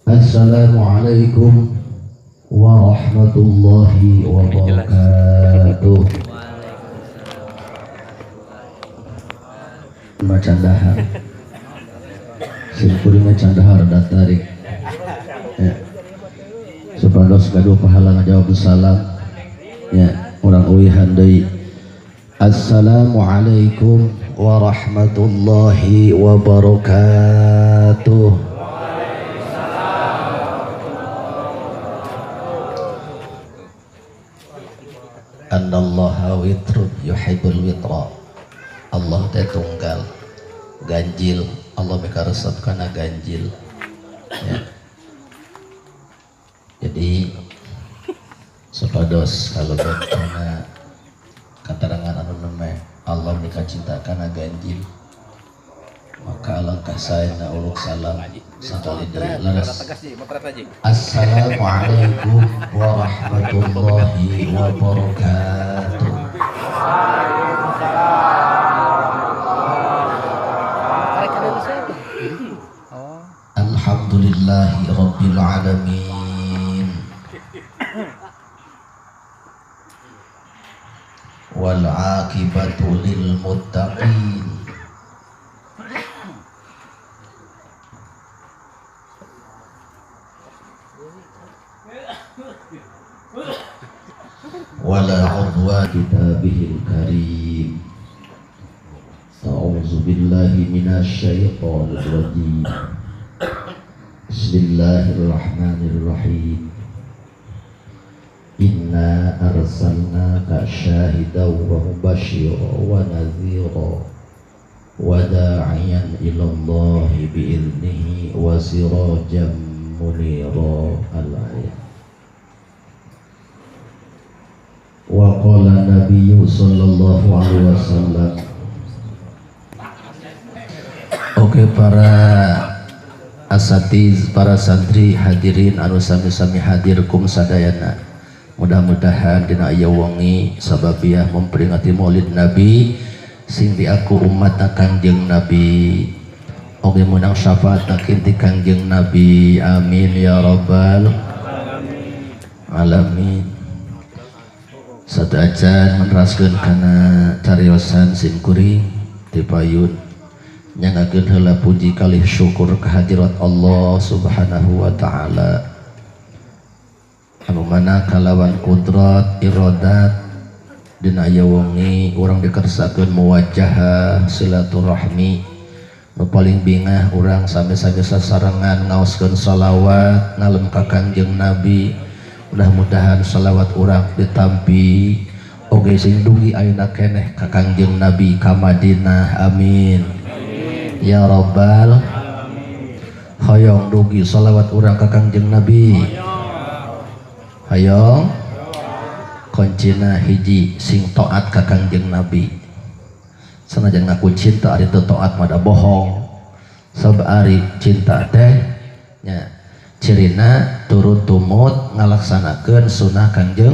Assalamualaikum warahmatullahi wabarakatuh. Macan dahar, simkuring macan dahar datarik. Ya. Supados gaduh pahala ngajawab salam. Ya, urang uihan deui. Assalamualaikum warahmatullahi wabarakatuh. Annallaha witrun yuhibbul witra. Allah teh tunggal, ganjil. Allah mika resep kana ganjil. Ya. Jadi supados kalebet kana katerangan anu nemeh Allah mika cinta kana ganjil, maka alangkah saena uluk salam sakali deui leres. Assalamualaikum warahmatullahi wabarakatuh. Alhamdulillahi rabbil alamin wal aqibatu lil muttaqin. Wala udwan kitabihil karim. A'udzu billahi minasyaitonir rajim. Bismillahirrahmanirrahim. Inna arsalnaka syahidan wa mubasysyiran wa nadhira wa da'iyan ilallahi bi'idnihi wa sirajan munira. Al-ayat. Wa qala nabiyyu sallallahu alaihi wasallam. Oke, para asatiz, para santri hadirin anu sami-sami hadir kum sadayana. Mudah-mudahan dina ieu wengi sababiah memperingati Maulid Nabi sing diaku umat Kangjeng Nabi. Oge meunang syafaat ti Kangjeng Nabi. Amin ya rabbal alamin. Satu acan meneraskeun kana cariosan simkuring ti payun nyangakeun heula puji kalih syukur kehadirat Allah Subhanahu wa taala anu mana kalawan kudrat iradat dina ieu wengi urang dikersakeun muwajjahah silaturahmi nu paling bingah urang sami-sami sasarengan ngaoskeun salawat ngalem ka Kangjeng Nabi. Mudah-mudahan salawat urang ditampi oge sing dugi ayeuna keneh ka Kangjeng Nabi ka Madinah. Amin ya rabbal. Hoyong dugi salawat urang ka Kangjeng Nabi. Hoyong kuncina hiji sing taat ka Kangjeng Nabi. Sanajan ngaku cinta ari teu taat mah da bohong. Sabab ari cinta teh nya cirina turut tumut ngalaksanakeun sunah Kangjeng.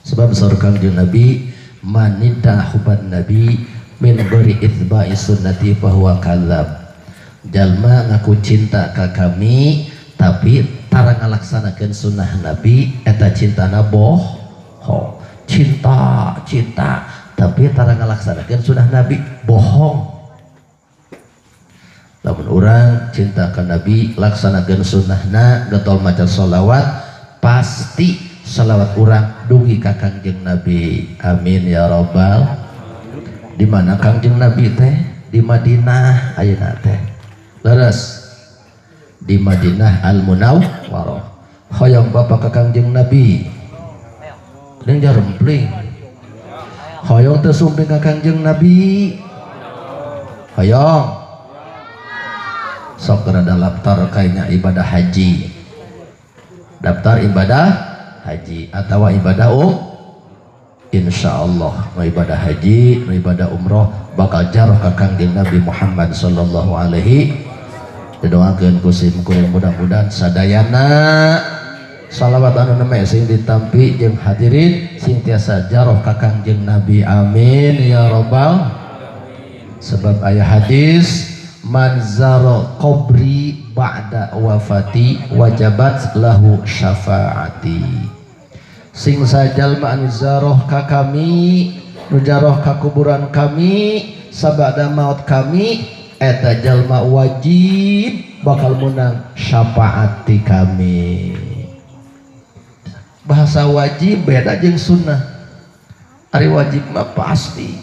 Sebab saur Kangjeng Nabi manida huban Nabi min ghairi itsba'i sunnati fahuwa kadzab. Jalma ngaku cinta ka kami tapi tara ngalaksanakeun sunnah Nabi eta cintana bohong. Cinta cinta tapi tara ngalaksanakeun sunnah Nabi bohong. Lamun urang cinta ka Nabi laksanakeun sunnahna getol maca sholawat pasti sholawat urang dugi ka Kangjeng Nabi. Amin ya rabbal. Di mana Kangjeng Nabi teh? Di Madinah ayeuna teh. Leres. Di Madinah Al Munawwarah. Hoyong bapak ka Kangjeng Nabi. Deung jarempling. Hoyong teu sumping ka Kangjeng Nabi. Hoyong. Sok rada daftar kayaknya ibadah haji. Daftar ibadah haji atau ibadah insyaallah nu ibadah haji, nu ibadah umroh bakal jaroh ka Kangjeng Nabi Muhammad sallallahu alaihi. Didoakeun ku simkuring mudah-mudahan sadayana salawat anu neme sing ditampi jeung hadirin sing tiasa jaroh ka Kangjeng Nabi. Amin ya rabbal. Sebab aya hadis man zara qabri ba'da wafati wajabat lahu syafaati. Sing sajalma anu zaroh ka kami, nu jaroh ka kuburan kami sabada maut kami, eta jalma wajib bakal menang syafaat ti kami. Bahasa wajib beda jeung sunnah. Ari wajib mah pasti.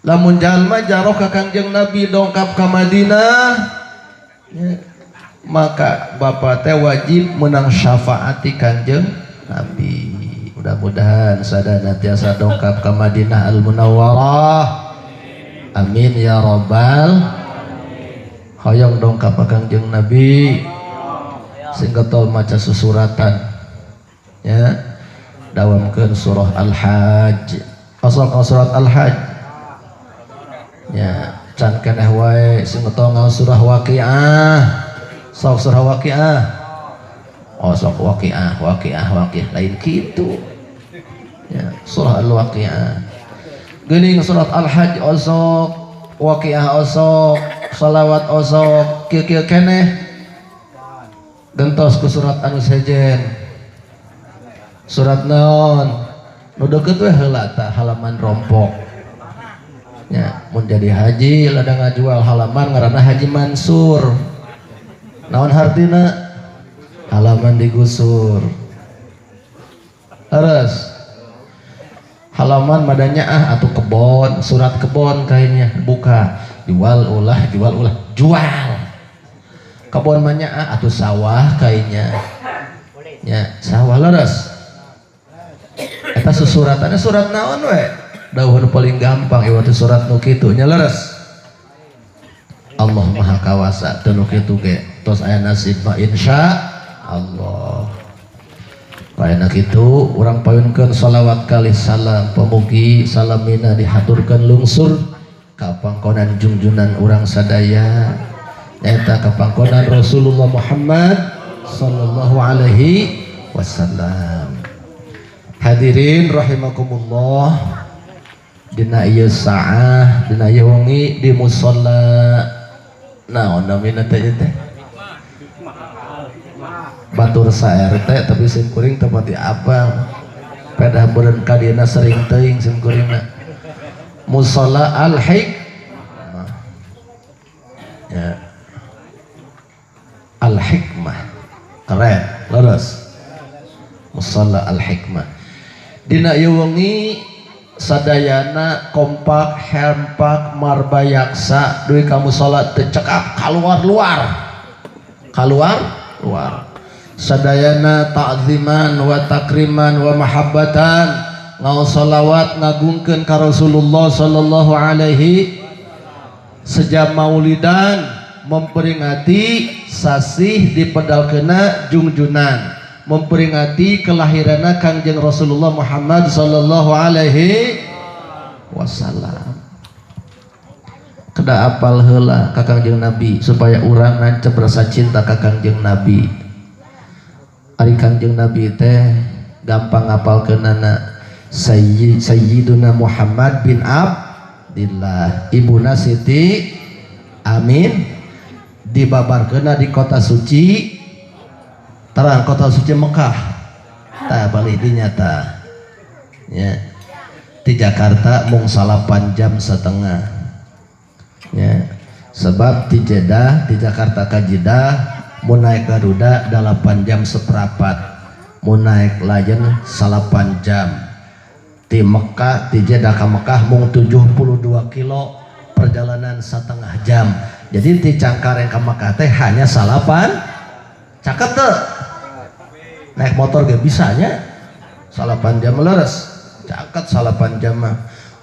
Lamun jalma jaroh ka Kangjeng Nabi dongkap ka Madinah ya, maka bapak teh wajib menang syafaat ti Kangjeng Nabi. Mudah-mudahan sadana tiasa dongkap ka Madinah Al-Munawwarah. Amin ya rabbal. Hoyong dongkap ka Kangjeng Nabi sing getol maca susuratan ya, dawamkeun surah Al-Hajj. Asal ka surat Al-Hajj ya, can keneh wae sing getol ngaos surah Waqiah. Sok surah Waqiah. Oh sok Waqiah, Waqiah, Waqiah lain kitu ya, surah Al-Waqiah. Geuning surat Al-Hajj osok, Waqiah osok, salawat osok, kieu-kieu keneh gentos ku surat anu sejen. Surat naon nu deukeut we heula tah, halaman rompok ya. Mun jadi haji lada ngajual halaman ngaranna Haji Mansur. Naon hartina? Halaman digusur. Terus halaman madanya ah atau kebon, surat kebon kayaknya buka, jual ulah, jual ulah, jual kebon manya ah atau sawah kayaknya ya, sawah leres. Eta susuratannya surat naon we dawuh nu paling gampang ieu teh surat nu kitu nya leres. Allah Maha Kawasa teu nu kitu ge tos aya nasib mah insya Allah. Kayana kitu urang payunkeun salawat kali salam, pemugi salamina dihaturkeun lungsur ka pangkonan jungjunan urang sadaya, nyaeta ka pangkonan Rasulullah Muhammad sallallahu alaihi wasallam. Hadirin rahimakumullah, dina ieu saah, dina ieu wengi di musala naon namina teh teh batur sa RT, tapi sim kuring tempat di apal pedah beureun ka dieuna sering teuing sim kuringna musala Al Hikmah ya. Al Hikmah keren leres, musala Al Hikmah. Dina ieu wengi sadayana kompak hempak marbayaksa duwi ka musala teu cekap kaluar luar, kaluar luar sadayana ta'ziman wa takriman wa mahabbatan ngaos salawat ngagungkeun ka Rasulullah sallallahu alaihi sejam maulidan, memperingati sasih dipedalkeuna jungjunan, memperingati kelahiranna Kangjeng Rasulullah Muhammad sallallahu alaihi wasallam. Kedah apal heula ka Kangjeng Nabi supaya urang nancep rasa cinta ka Kangjeng Nabi. Ari Kangjeng Nabi teh gampang ngapalkeunana, Sayyiduna Muhammad bin Abdillah, ibuna Siti Amin, dibabarkeunna di kota suci terang, kota suci Mekah. Tah balik dinya tah ya, di Jakarta mung 8,5 jam ya, sebab di Jeddah, di Jakarta ka Jeddah mau naik Garuda 8 jam seperempat, mau naik Lion 8 jam. Di Mekah, di Jeddah ke Mekah mung 72 kilo, perjalanan setengah jam. Jadi di Cangkareng ke Mekah teh hanya salapan, caket tuh, naik motor gak bisanya 8 jam leres, caket 8 jam mah.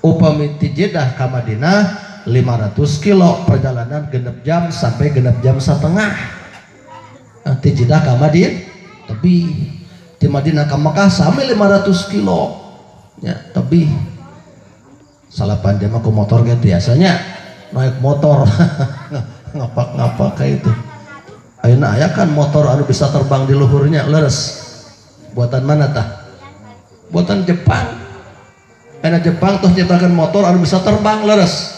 Upami ti Jeddah ke Madinah 500 kilo, perjalanan 6 jam sampai 6,5 jam. Nah, ti Jeddah ke Madinah tapi di Madinah ke Mekah sampai 500 kilo ya, tapi 8 jam. Aku motor kayak biasanya naik motor ngapak-ngapak kayak itu. Ayeuna aya kan motor anu bisa terbang di luhurnya leres, buatan mana tah? Buatan Jepang. Ayeuna Jepang tuh ciptakan motor anu bisa terbang leres.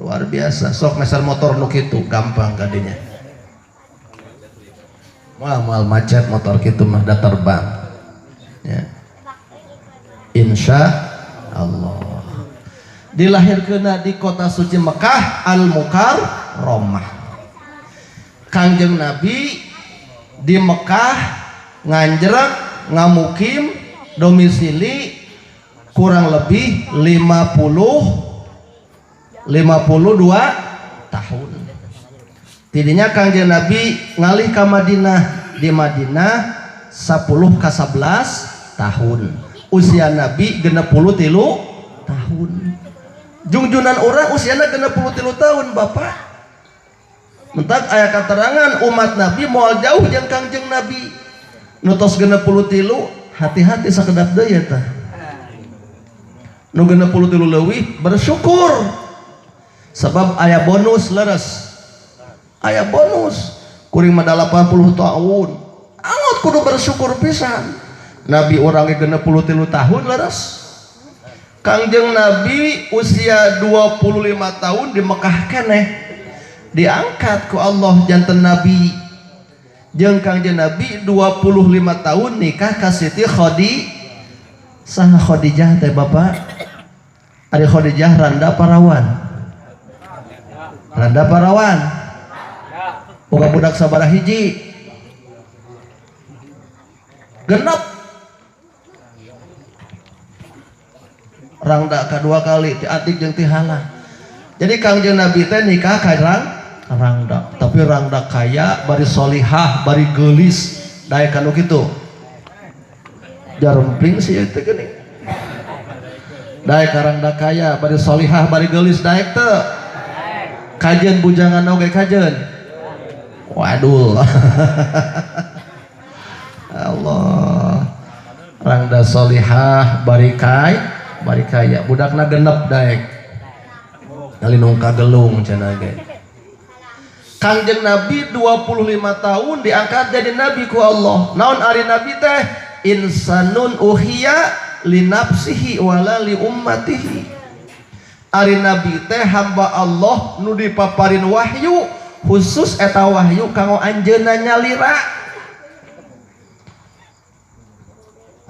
Luar biasa. Sok meser motor nu kitu gampang kadinya. Moal moal macet motor kitu mah, da terbang. Ya. Insya Allah. Dilahirkeunna di kota suci Mekah Al-Mukarramah. Kangjeng Nabi di Mekah nganjrek ngamukim domisili kurang lebih 52 tahun. Tidinya Kangjeng Nabi ngalih ke Madinah, di Madinah 10 ke 11 tahun. Usia Nabi 63 tahun. Jungjunan orang usianya 63 tahun, Bapak. Mentak aya keterangan umat Nabi moal jauh jeung Kangjeng Nabi. Nu tos 63 hati-hati sakedap deui eta. Nu 63 leuwih bersyukur. Sebab aya bonus leres. Aya bonus. Kuring mah 80 tahun. Angot kudu bersyukur pisan. Nabi urang ge 63 tahun leres. Kangjeng Nabi usia 25 tahun di Mekah keneh diangkat ku Allah janten Nabi. Jeung Kangjeng Nabi 25 tahun nikah ka Siti Khadijah. Saha Khadijah teh, Bapak? Ari Khadijah randa parawan? Randa parawan? Boga budak sabaraha hiji? Genep. Rangda kedua kali ti atik jeung ti hala. Jadi Kangjeng Nabi teh nikah ka rangda, tapi rangda kaya bari solihah bari geulis, daek kanu kitu. Jarempling sih itu geuning. Daek ka rangda kaya bari solihah bari geulis, daek teu? Kajen bujangan oge kajen. Waduh. Allah. Rangda solihah bari kai bari kaya, budakna genep, daek ngalinung kagelung cenah ge. Kangjeng Nabi 25 tahun diangkat jadi nabi ku Allah. Naon ari nabi teh? Insanun uhiya li nafsihi wala li ummatihi. Ari nabi teh hamba Allah nu dipaparin wahyu, khusus eta wahyu kanggo anjeunna nyalira.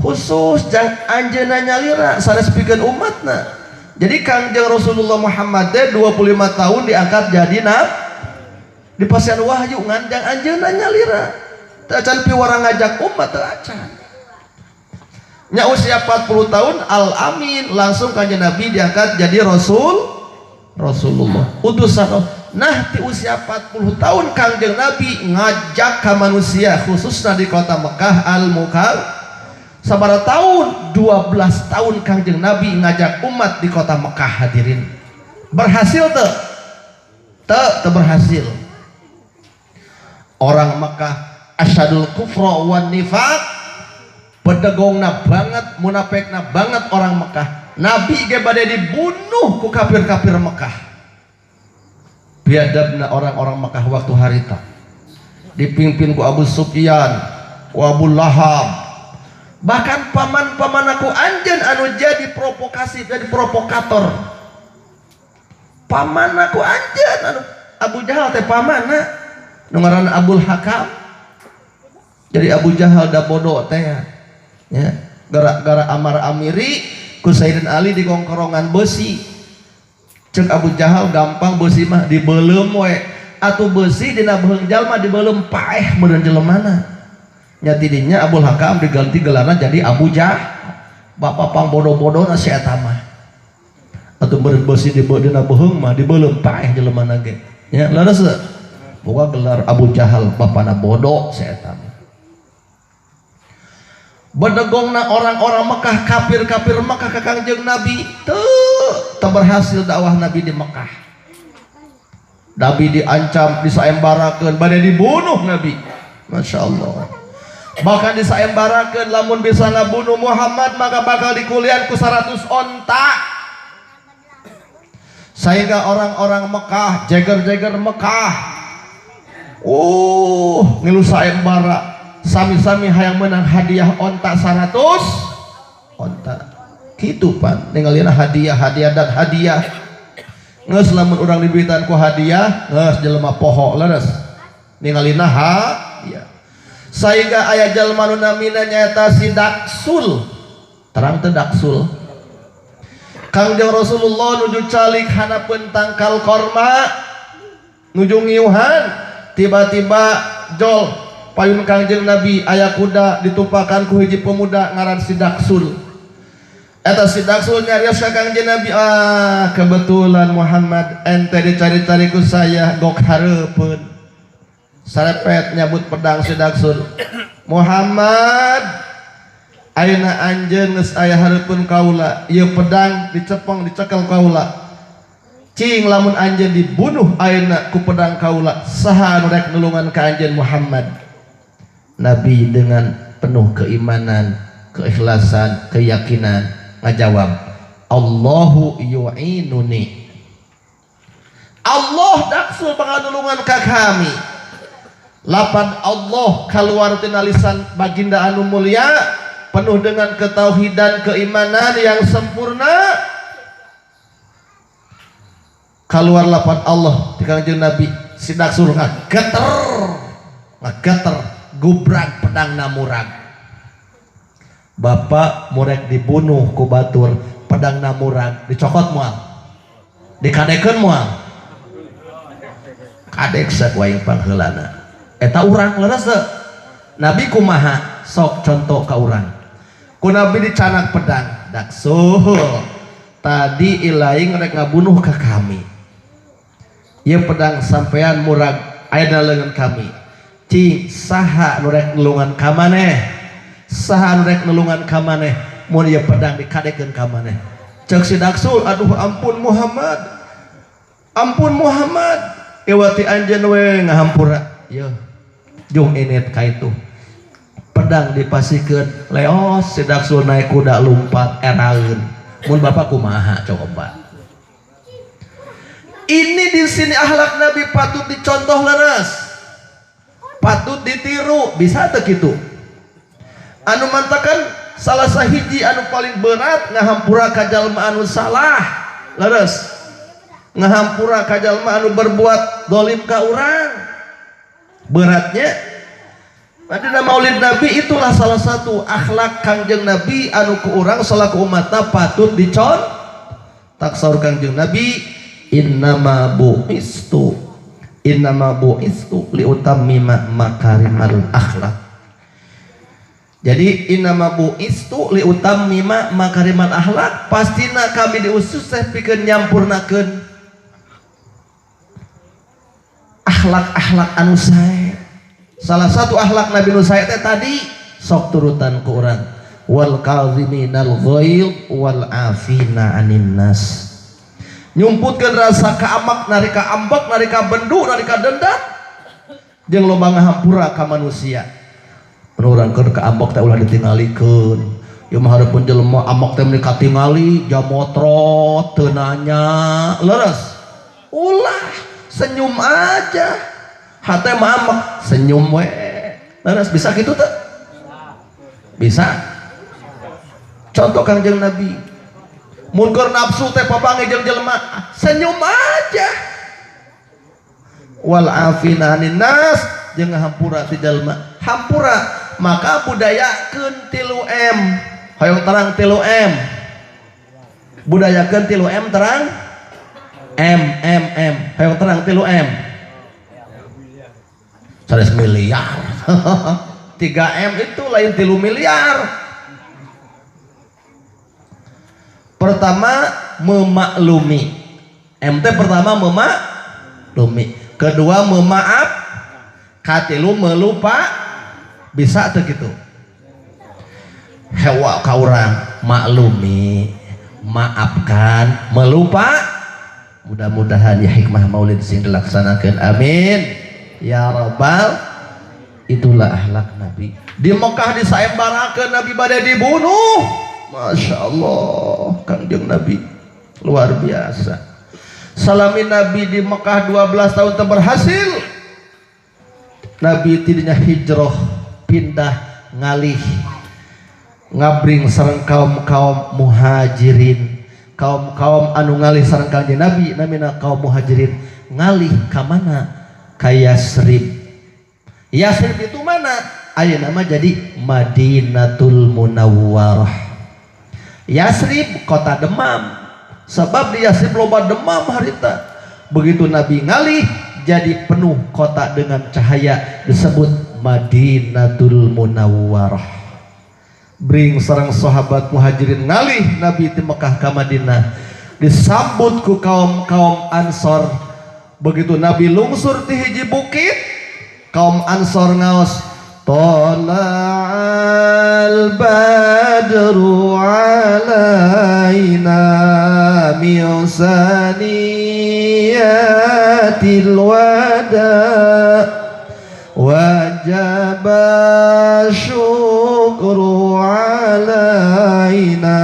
Khusus jang anjeunna nyalira sanes pikeun umatna. Jadi Kangjeng Rasulullah Muhammad teh 25 tahun diangkat jadi nabi, dipasihan wahyu ngan jang anjeunna nyalira. Teu acan piwarang ngajak umat, teu acan. Nya usia 40 tahun al-amin langsung Kangjeng Nabi diangkat jadi Rasulullah, utusan Allah. Nah di usia 40 tahun Kangjeng Nabi ngajak ke manusia khususnya di kota Mekah Al-Mukarramah. Sabara tahun? 12 tahun Kangjeng Nabi ngajak umat di kota Mekah, hadirin. Berhasil teu? Teu, teu berhasil. Orang Mekah asyadul kufra wan nifaq, pedegongna banget, munafekna banget orang Mekah. Nabi ge bade dibunuh ku kafir-kafir Mekah. Biadabna orang-orang Mekah waktu harita. Dipimpin ku Abu Sufyan, ku Abu Lahab. Bahkan paman-paman aku anjeun anu jadi provokasi, jadi provokator. Paman aku anjeun anu Abu Jahal teh pamanna nu ngaranna Abul Hakam. Jadi Abu Jahal da bodoh teh ya. Gara-gara Amar Amiri ku Sayyidina Ali di kongkorongan besi. Cek Abu Jahal gampang besi mah dibeuleum we. Atuh besi dina beuheung jalma dibeuleum paeh meureun jelemana. Nya tidinya Abul Hakam diganti gelarna jadi Abu Jahal. Bapak pang bodoh-bodohna si eta mah. Atuh meureun besi dina beuheung mah dibeuleum paeh jelemana ge. Ya leres teu? Boga gelar Abu Jahal bapana bodoh si eta mah. Bedegongna orang-orang Mekah, kafir-kafir Mekah ka Kangjeng Nabi teu berhasil dakwah Nabi di Mekah. Nabi diancam, disaembarakeun, bade dibunuh Nabi. Masya Allah. Bahkan disaembarakeun lamun bisa ngabunuh Muhammad maka bakal dikulian ku 100 onta. Sehingga orang-orang Mekah, jeger-jeger Mekah, ngilu saembara, sami-sami hayang menang hadiah onta 100 onta. Kitu pan ningalina hadiah, hadiah dan hadiah. Geus lamun urang diberikan ku hadiah geus jelema poho leres ningalina hadiah. Sehingga aya jalma nu namina nyaeta si Daksul. Terang teu Daksul? Kangjeng Rasulullah nuju calik hanapeun tangkal korma nuju ngiuhan, tiba-tiba jol payun Kangjeng Nabi aya kuda ditumpakan ku hiji pemuda ngaran si Daksul. Eta si Daksul nyarios ka Kangjeng Nabi, ah kebetulan Muhammad ente dicari-cari ku saya gok hareupeun. Sarepet nyabut pedang si Daksul. Muhammad ayeuna anjeun geus aya hareupeun kaula, ieu pedang dicepeng dicekel kaula. Cing lamun anjeun dibunuh ayeuna ku pedang kaula, saha anu rek nulungan ka anjeun Muhammad? Nabi dengan penuh keimanan, keikhlasan, keyakinan ngajawab, Allahu yu'inuni. Allah Daksul bakal nulungan ka kami. Lapan Allah keluar tina lisan baginda anu mulia penuh dengan ketauhidan, keimanan yang sempurna. Keluar lapan Allah di Kangjeng Nabi, si Daksul ngageter, ngageter, gubrag pedang namurag. Bapak murek dibunuh ku batur, pedang namurag dicokot moal, dikadekeun moal, kadek sak waing pangheulana. Eta urang leres teu? Nabi kumaha? Sok contoh ka urang. Ku Nabi dicanak pedang, Daksul tadi ilaing rek ngabunuh ka kami. Ieu pedang sampean murag aya dina leungeun kami. Cing saha nu rek nulungan ka maneh? Saha nu rek nulungan ka maneh mun ieu pedang dikadekeun ka maneh? Ceuk si Daksul, aduh ampun Muhammad. Ampun Muhammad. Ewati anjeun we ngahampura. Yeuh. Jung init ka itu. Pedang dipasikeun, leos si Daksul naik kuda lompat eraeun. Mun bapak kumaha coba? Ini di sini akhlak Nabi patut dicontoh leres. Patut ditiru, bisa teu kitu? Anu mantakan salah sahiji anu paling berat ngahampura ka jalma anu salah, leres. Ngahampura ka jalma anu berbuat dolim ka urang. Beratnya dina Maulid Nabi itulah salah satu akhlak Kangjeng Nabi anu ku urang salaku umatna patut dicon. Tak saur Kangjeng Nabi, innama bu'istu, innama bu'istu liutammima makarimal akhlak. Jadi innama bu'istu liutammima makarimal akhlak, pastina kami diusus teh pikeun nyampurnakeun akhlak-akhlak anu sae. Salah satu akhlak Nabi nu sae teh tadi sok turutan ku urang, wal kaziminal ghaidh wal afina anin nas. Nyumputkeun rasa kaamak, narika ambek, narika bendu, narika dendam jeung loba ngahampura ka manusia. Mun urang keur kaambek teh ulah ditingalikeun. Ieu mah hareupeun jelema ambek teh meuni katingali jamotrot teu nanya, leres. Ulah senyum aja. Hate mah ambek, senyum we. Leres bisa kitu teu? Bisa. Contoh Kangjeng Nabi. Mun keur nafsu teh papanggih jeung jelema, senyum aja. Wal afina anin nas jeung ngahampura ti jelema. Hampura maka budayakeun 3M. Hoyong terang 3M. Budayakeun 3M terang M M M. Hoyong terang 3M. 100 miliar. 3M itu lain 3 miliar. Pertama memaklumi. MT pertama memaklumi, kedua memaaf, katilu melupa. Bisa tuh gitu. Hewa ka urang maklumi, maafkan, melupa. Mudah-mudahan ya hikmah maulid sing dilaksanakan. Amin ya rabbal. Itulah akhlak Nabi. Di Mekah disayembarakeun Nabi bade dibunuh. Masya Allah, Kangjeng Nabi luar biasa. Salamin Nabi di Mekah 12 tahun terberhasil. Nabi tidaknya hijrah, pindah, ngalih, ngabring sareng kaum-kaum muhajirin. Kaum-kaum anu ngalih sareng Kangjeng Nabi namina kaum Muhajirin, ngalih ka mana? Ka Yasrib. Yasrib itu mana? Ayeuna mah jadi Madinatul Munawwarah. Yasrib kota demam. Sebab di Yasrib loba demam harita. Begitu Nabi ngalih jadi penuh kota dengan cahaya, disebut Madinatul Munawwarah. Bring sareng sahabat Muhajirin ngalih Nabi di Mekah ka Madinah, disambut ku kaum-kaum Ansor. Begitu Nabi lungsur di hiji bukit, kaum Ansor ngaos Tala'al badru alaina min saniyatil wada wajib syukru alaina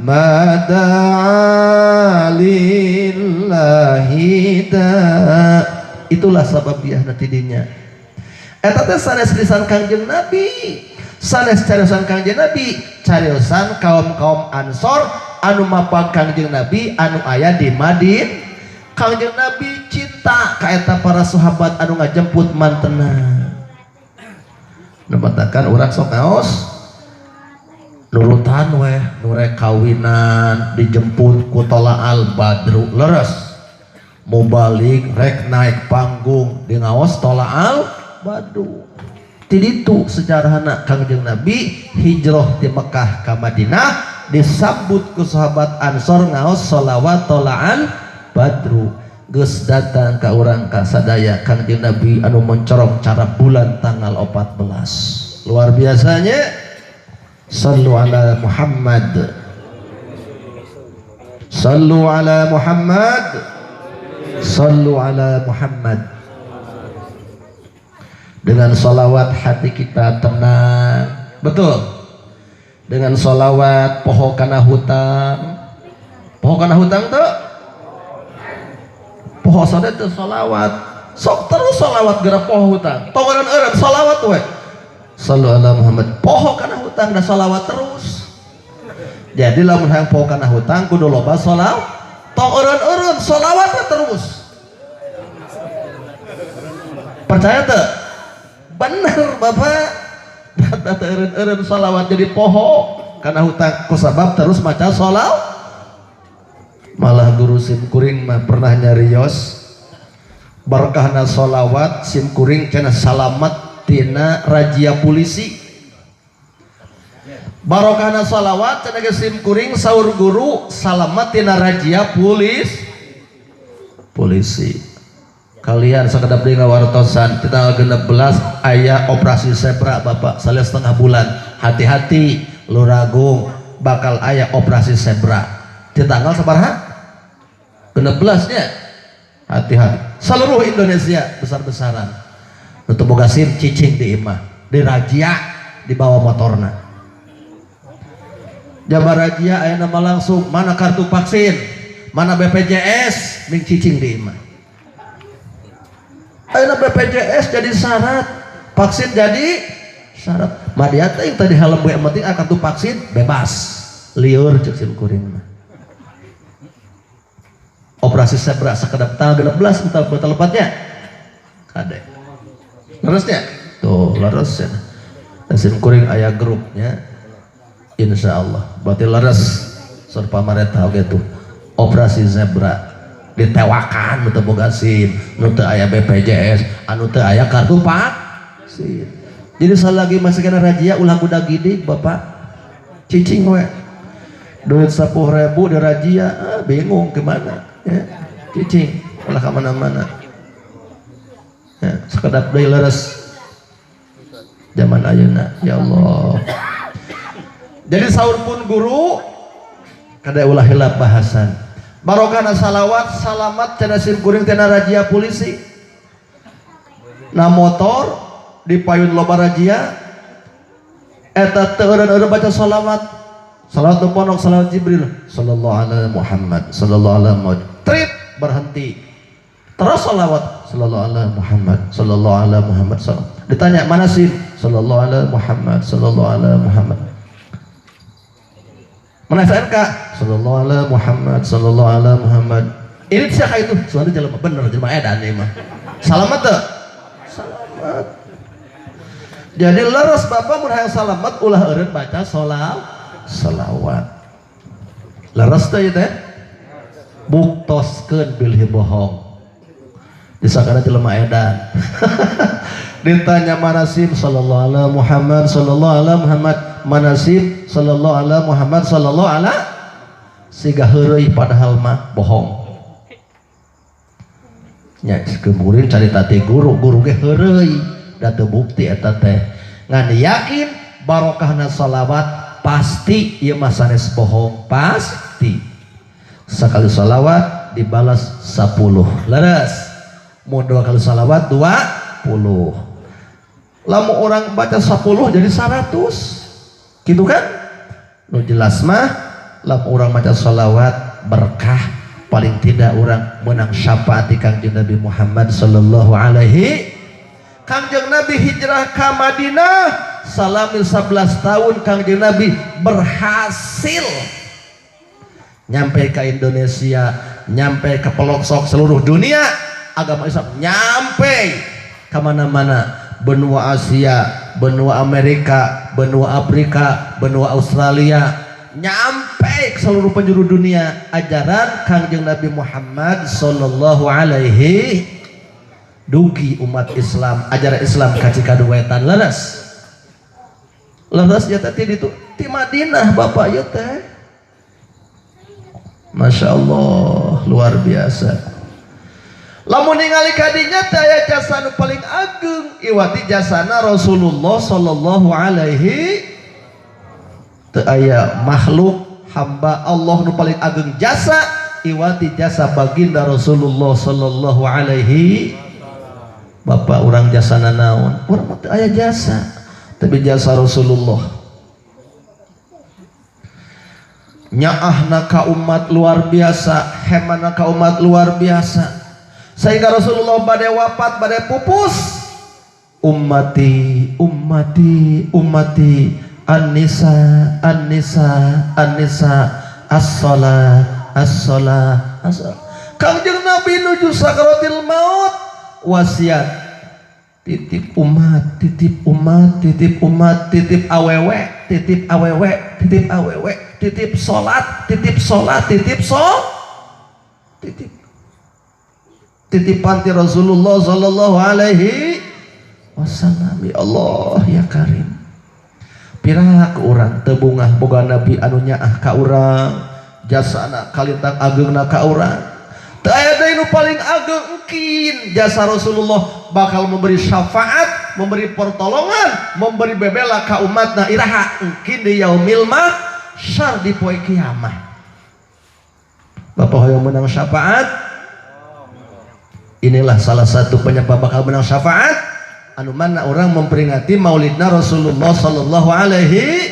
ma da'a lillahi da. Itulah sabab dia nanti dinya eta teh sanes lisan Kangjeng Nabi, sanes cariosan Kangjeng Nabi, cariosan kaum-kaum Ansor anu mapag Kangjeng Nabi anu aya di Madin. Kangjeng Nabi cinta ka eta para sahabat anu ngajemput mantena. Nematakan urang sok ngaos nurutan weh nurek kawinan dijemput ku Tola'al Badru, leres mau balik rek naik panggung di ngaos Tola'al Badru. Tiditu sejarahna Kangjeng Nabi hijrah di Mekah ka Madinah disambut ku sahabat Ansor ngaos sholawat Tola'al Badru. Geus datang ka urang ka sadaya Kangjeng Nabi anu mencorong cara bulan tanggal 14. Luar biasanya. Sallu ala Muhammad. Sallu ala Muhammad. Sallu ala Muhammad. Dengan salawat hati kita tenang. Betul. Dengan salawat poho kana hutang. Poho kana hutang tuh? Poho sode teu salawat. Sok terus salawat geura poho hutang. Tong eureun-eureun salawat we. Sallu ala Muhammad. Poho kana hutang da salawat terus. Jadi lamun hayang poho kana hutang kudu loba salawat. Tong eureun-eureun salawat we terus. Percaya teu? Bener Bapak. Da teu eureun-eureun salawat jadi poho kana hutang kusabab terus maca salawat. Malah guru sim kuring mah pernah nyarios barokahna sholawat sim kuring cenah salamat tina razia polisi. Barokahna sholawat cenah ge sim kuring saur guru salamat tina razia polisi. Kalian sakedap deui ngawartosan di tanggal 16 aya operasi zebra Bapak, salih setengah bulan. Hati-hati Luragung bakal aya operasi zebra di tanggal sabaraha? 16 nya. Hati-hati seluruh Indonesia besar-besaran untuk boga SIM cicing di imah, dirazia dibawa motorna. Jabar razia aya nama langsung mana kartu vaksin, mana BPJS, ming cicing di imah. Ayeuna BPJS jadi syarat, vaksin jadi syarat. Madia teh yang tadi helm yang penting kartu vaksin bebas. Lieur cek sim kuring mah. Operasi zebra sakedap tanggal 16 entah betul lepatnya. Kade. Leresnya? Tuh, leres ya. Sim kuring aya grupnya. Insya Allah. Berarti leres. Sur pamarentah oge tuh. Operasi zebra ditewakan nu teu boga SIM, nu teu aya BPJS, anu teu aya kartu vaksin. Jadi selagi masih kena razia ulah budak gidig Bapak. Cicing we. Duit 10.000 di razia, ah, bingung kemana. Ya, cicing ulah ke mana-mana. Ya, sekedap deui leres. Zaman ayeuna, ya Allah. Jadi sahur pun guru kada ulah hilap bahasan. Barokahna salawat salamat cenah sim kuring tina razia polisi. Na motor di payun loba razia eta teu eureun-eureun baca salawat. Salawat nu pondok, salawat Jibril sallallahu alaihi Muhammad sallallahu alaihi Muhammad. Trip berhenti. Terus salawat sallallahu alaihi Muhammad sallallahu alaihi Muhammad. Ditanya mana SIM? Sallallahu alaihi Muhammad sallallahu alaihi Muhammad. Mana SNK? Sallallahu ala Muhammad, sallallahu ala Muhammad. Ini siapa itu? Soalnya jelema bener, jelema edan ieu mah. Salamet teu? Salamet. Jadi leres bapak mun hayang salamet ulah eureun baca sholawat. Leres teh ieu teh? Buktoskeun bilih bohong. Disangkana jelema edan. Ditanya manasim sallallahu ala Muhammad, sallallahu ala Muhammad, manasim sallallahu ala Muhammad, sallallahu ala, siga heureuy padahal mah bohong. Nya kuring carita ti guru, guru ge heureuy da teu bukti eta teh. Ngan yakin barokahna salawat pasti ieu mah sanes bohong, pasti. Sekali salawat dibalas 10. Leres. Mau dua kali salawat 20. Lamun orang baca 10 jadi 100. Gitu kan? Nu jelas mah lamun orang baca salawat berkah, paling tidak orang menang syafaat di Kangjeng Nabi Muhammad sallallahu alaihi. Kangjeng Nabi hijrah ke Madinah salami 11 tahun, Kangjeng Nabi berhasil nyampe ke Indonesia, nyampe ke pelosok seluruh dunia, agama Islam nyampe ke mana-mana, benua Asia, benua Amerika, benua Afrika, benua Australia, nyampe ke seluruh penjuru dunia ajaran Kangjeng Nabi Muhammad sallallahu alaihi. Dugi umat Islam, ajaran Islam ka Cikaduwetan. Leres, leres ya. Tadi itu di Madinah bapak ya teh, Masya Allah, luar biasa. Lamun ningali kadinya teh aya jasa nu paling ageng iwati jasana Rasulullah sallallahu alaihi. Teu aya makhluk hamba Allah nu paling ageng jasa iwati jasa baginda Rasulullah sallallahu alaihi. Bapak, urang jasana naon? Urang mah teu aya jasa, tapi jasa Rasulullah nyaahna ka umat luar biasa, hemana ka umat luar biasa, sehingga Rasulullah badai wafat, badai pupus, ummati, ummati, ummati, an-nisa, an-nisa, an-nisa, as-salah, as-salah, as-salah. Kangjeng Nabi nuju sakaratil maut wasiat, titip umat, titip umat, titip umat, titip awewe, titip awewe, titip awewe, titip salat, titip salat, titip titip titipan ti Rasulullah sallallahu alaihi wasallam. Ya Allah ya Karim, piraku urang teu bungah boga nabi anu nyaah ka urang, jasana kalintang ageungna ka urang. Teu aya deui nu paling ageng engkin jasa Rasulullah, bakal memberi syafaat, memberi pertolongan, memberi bebela ka umatna iraha? Engkin di yaumil mahsyar, di poe kiamat. Bapak hoyong menang syafaat? Inilah salah satu penyebab bakal menang syafaat, anu mana orang memperingati maulidna Rasulullah sallallahu alaihi.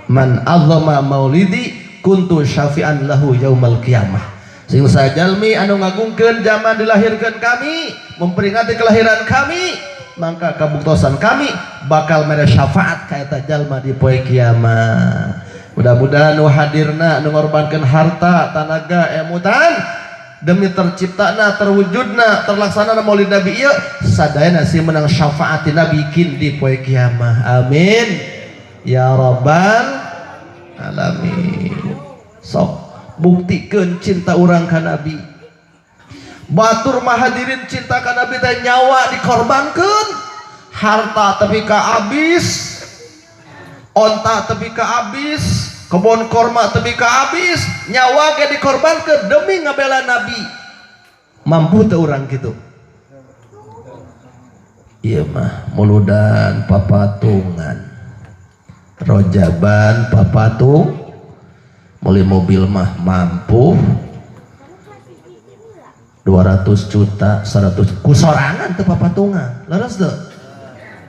Man azama maulidi kuntu syafi'an lahu yaumal qiyamah. Sing sajalmi anu ngagungkeun zaman dilahirkan kami, memperingati kelahiran kami, maka kabuktosan kami bakal mere syafaat ka eta jalma di poe kiamat. Mudah-mudahan nu hadirna, nu ngorbankeun harta, tanaga, emutan demi terciptana, terwujudna, terlaksana maulid Nabi ieu, sadayana sing menang syafaat Nabi kin di poe kiamat. Amin ya rabbal alamin. Sok buktikeun cinta urang ka Nabi. Batur mah, hadirin, cinta ka Nabi teh nyawa dikorbankeun, harta tepi ka abis, onta tepi ka abis, kebon korma tepi ka abis, nyawa ge dikorbankeun demi ngabela Nabi. Mampu teu urang gitu? Ieu mah muludan papatungan, rojaban papatung, beli mobil mah mampu 200 juta, 100, ku sorangan teu papatungan. Leres teu?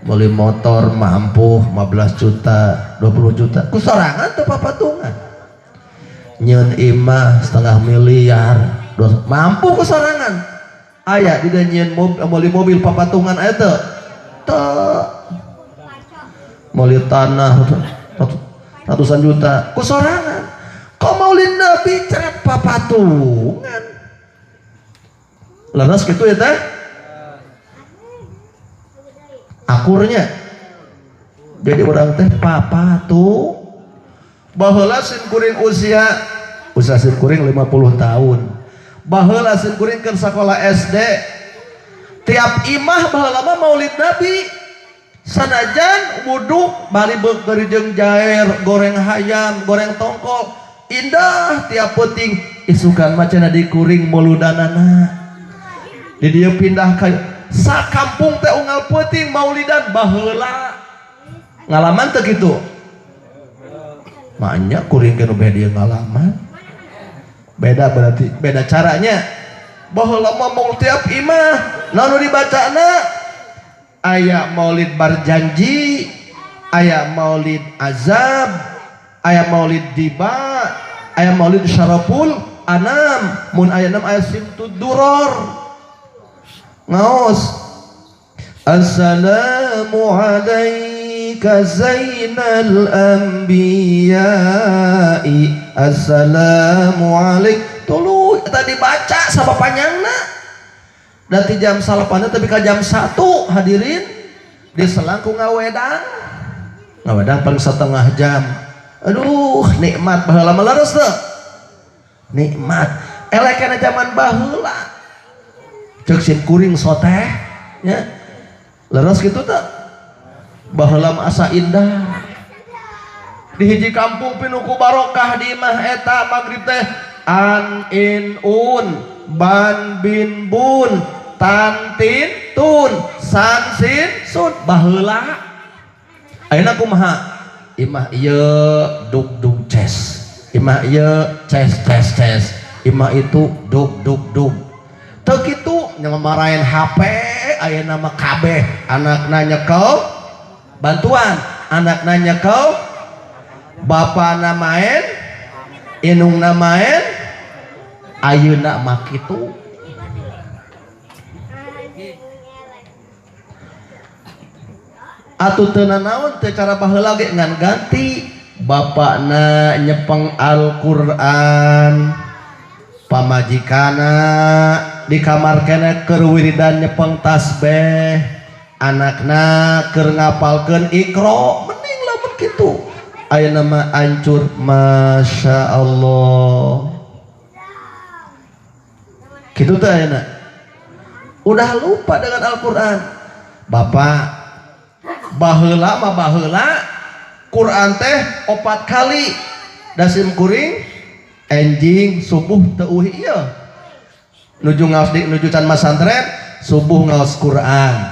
Beli motor mampu 15 juta, 20 juta, ku sorangan teu papatungan. Nyeun imah setengah miliar mampu ku sorangan. Aya di nyeun mobil, beli mobil papatungan aya teu? Teu. Beli tanah ratusan juta ku sorangan. Kok maulid Nabi ceret papatungan. Leres gitu ya teh? Akurnya. Jadi orang teh papatu. Baheula sim kuring usia sim kuring 50 tahun. Baheula sim kuring keur sakola SD. Tiap imah baheula mah maulid Nabi. Sanajan wudhu bari beukeuri jeung jair, goreng hayam, goreng tongkol. Indah tiap peuting isukan mah cenah dikuring muludanana. Di dieu pindah ka sakampung teh unggal peuting maulidan baheula. Ngalaman teu kitu? Maknya kuring ke nu beda ngalaman. Beda berarti, beda caranya. Baheula mah mau tiap imah, naon nu dibacana? Aya maulid barjanji, aya maulid azab, aya maulid diba, aya maulid syaraful anam, mun aya enam aya simtud duror. Ngaos. Assalamu alaika zainal anbiya'i. Assalamu alaik. Tuluy eta dibaca sama panjangna. Nanti jam salapan tapi ka jam 1 hadirin diselangku ngawedang. Ngawedang paling setengah jam. Aduh, nikmat baheula mah leres teu? Nikmat. Elek kana zaman baheula. Ceuk sim kuring soteh nya. Leres kitu teu? Baheula mah asa indah. Di hiji kampung pinuh ku barokah di imah eta magrib teh an in un ban bin bun tan tin tun san sin sun baheula. Ayeuna kumaha? Imah ieu dug dug ces, imah ieu ces ces ces, imah itu dug dug dug. Teu kitu nyamarain HP ayeuna mah kabeh anakna nyekel bantuan, anakna nyekel, bapana main, indungna main, ayeuna mah kitu. Atuh teu nanaon teu cara baheula ge ngan ganti bapakna nyepeng Al-Qur'an, pamajikana di kamar keneh keur wiridan nyepeng tasbih, anakna keur ngapalkeun Iqra, mending lamun kitu. Ayeuna mah hancur, Masya Allah. Kitu teh ayeuna. Udah lupa dengan Al-Qur'an. Bapak baheula mah baheula Quran teh 4 kali dasim kuring enjing subuh teu uih ieu. Nuju ngaos di nuju can masantren subuh ngaos Quran.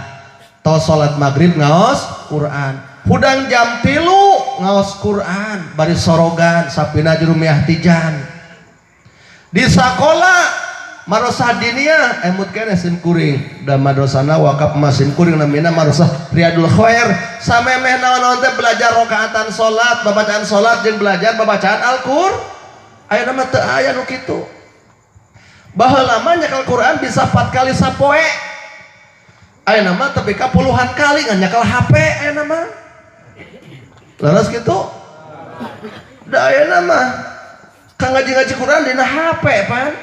Tos salat maghrib ngaos Quran. Hudang jam 3 ngaos Quran bari sorogan sapina jurumiah tijan. Di sakola madrasah diniyah emut keneh sim kuring da madrasahna wakaf mah sim kuring namina madrasah Riyadul Khair. Samemeh naon-naon teh belajar rakaatan salat, babacaan salat jeung belajar babacaan Al-Qur'an. Ayeuna mah teu aya nu kitu. Baheula mah nyekel Quran bisa 4 kali sapoe. Ayeuna mah tepi ka puluhan kali ngan nyekel HP ayeuna mah. Leres kitu? Da ayeuna mah ka ngaji-ngaji Quran dina HP pan.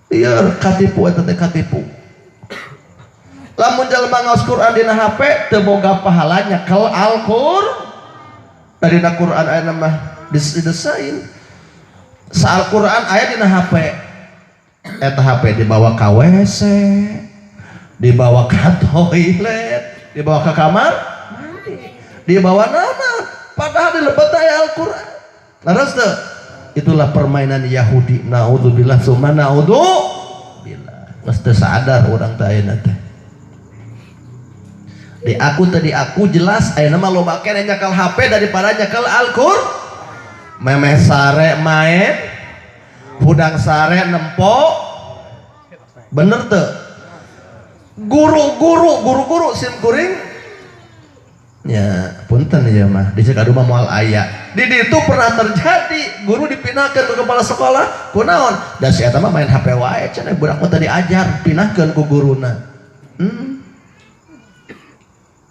Iya katipu eta teh katipu. Lamun jalma ngaos Quran dina HP teu boga pahala nyekel Al-Qur'an. Da dina Quran ayeuna mah didesain. Sa Al-Qur'an aya dina HP. Eta HP dibawa ka WC, dibawa ka toilet, dibawa ke kamar mandi, dibawa nama, padahal di lebet aya Al-Qur'an. Leres teu? Itulah permainan Yahudi. Naudzubillah summa naudzubillah. Geus teu sadar urang teh ayeuna teh. Di aku tadi aku jelas ayeuna mah loba keneh nyekel HP daripada nyekel Al-Qur'an. Memeh sare main, hudang sare nempo. Bener teu? Guru-guru, guru-guru sim kuring ya punten ya mah di Cikadu mah moal aya. Di ditu pernah terjadi guru dipindahkeun ke kepala sekolah kunaon da si eta mah main HP wae cenah budak mah tadi ajar pindahkeun ku guruna.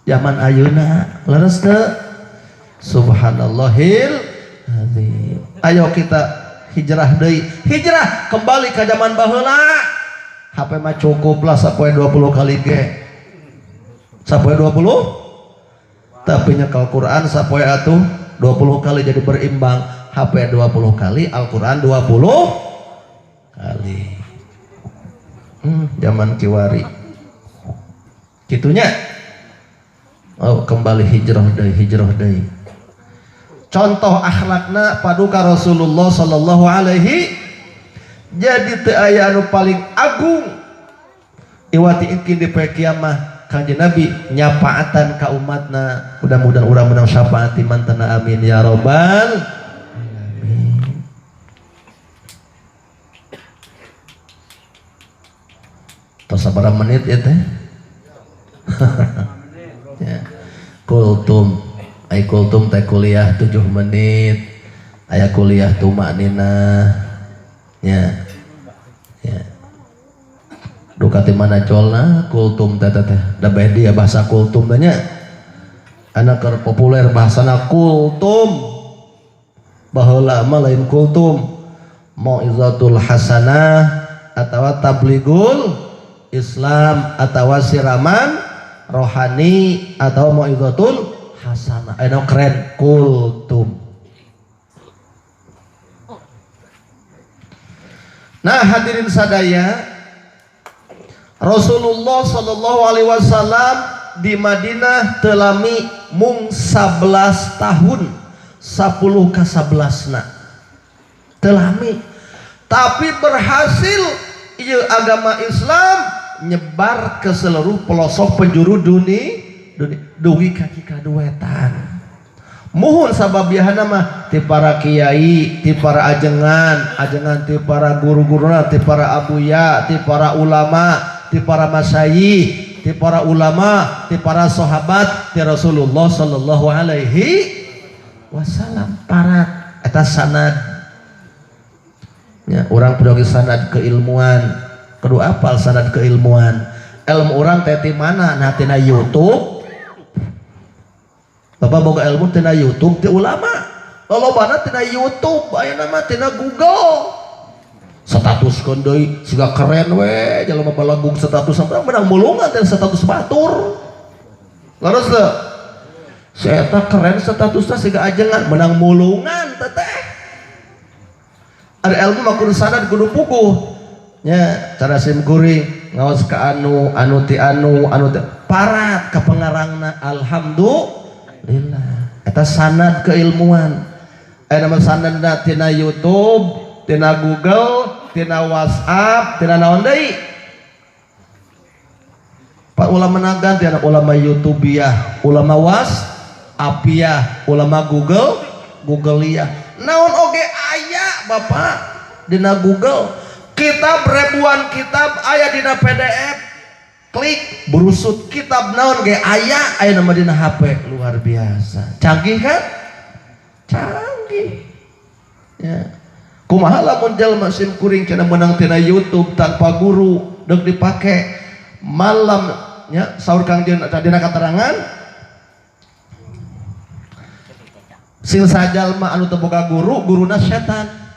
Zaman ayeuna leres teu? Subhanallahil azim. Ayo kita hijrah deui, hijrah kembali ke zaman baheula. HP mah cukup lah sapoe 20 kali ge. Sapoe 20? Tapi nyekel Quran sapoe atuh 20 kali jadi berimbang. HP 20 kali, Al-Quran 20 kali. Zaman kiwari. Kitunya. Oh, kembali hijrah deui, hijrah deui. Contoh akhlakna paduka Rasulullah sallallahu alaihi. Jadi teu aya anu paling agung iwati ingkin di poe kiamah Kanjeng Nabi nyapaatan ka umatna. Mudah-mudahan urang menang syafaat mantana, amin ya robbal alamin. Tos sabaraha menit ya teh? Ya. Kultum, ai kultum teh kuliah 7 menit, aya kuliah tumaknina nya. Ya. Duka ti mana colna kultum teh teh da bae dia bahasa kultum teh nya. Anak keur populer bahasana kultum. Baheula mah lain kultum. Mau'izatul hasanah atawa tabligul Islam atawa siraman rohani atau mau'izatul hasanah. Anu keren kultum. Nah, hadirin sadaya, Rasulullah sallallahu alaihi wasallam di Madinah telami mung 11 tahun, 10 ka 11-na. Telami, tapi berhasil ieu agama Islam nyebar ke seluruh pelosok penjuru dunia, dunia dugi ka Cikaduetan. Muhun sababiahna mah ti para kiai, ti para ajengan, ajengan ti para guru-guruna, ti para abuya, ti para ulama, ti para masyayikh, ti para ulama, ti para sahabat, ti Rasulullah sallallahu alaihi wasallam. Parat eta sanad. Ya, urang perlu sanad keilmuan. Kudu apal sanad keilmuan. Ilmu urang teh ti mana? Nah, tina YouTube. Bapak boga ilmu tina YouTube ti ulama. Lolobana tina YouTube, ayeuna mah tina Google. Status deui siga keren we, jelema balagung status sampai menang mulungan tina status batur. Leres teu? Si eta keren statusna siga ajengan menang mulungan teteh. Ada ilmu mah kudu sanad kudu puguh. Nya cara sim kuring ngaos ka anu, anu ti anu, anu ti parat ka pengarangna, alhamdulillah. Eta sanad keilmuan. Aya nama sanadna tina YouTube, tina Google, tina WhatsApp, tina naon deui? Pak ulama nagan tina ulama YouTubeiyah, ulama WhatsAppiyah, ulama Google, Googleiyah. Naon oge aya Bapak dina Google. Kitab ribuan kitab aya dina PDF. Klik berusut kitab naon ge aya, aya nama dina HP. Luar biasa. Canggih kan? Canggih. Ya. Kumaha lamun jalma sim kuring cenah meunang tina YouTube tanpa guru deuk dipake malam nya saur Kangjeng dina katerangan sing sajalma anu teu boga guru, guruna setan.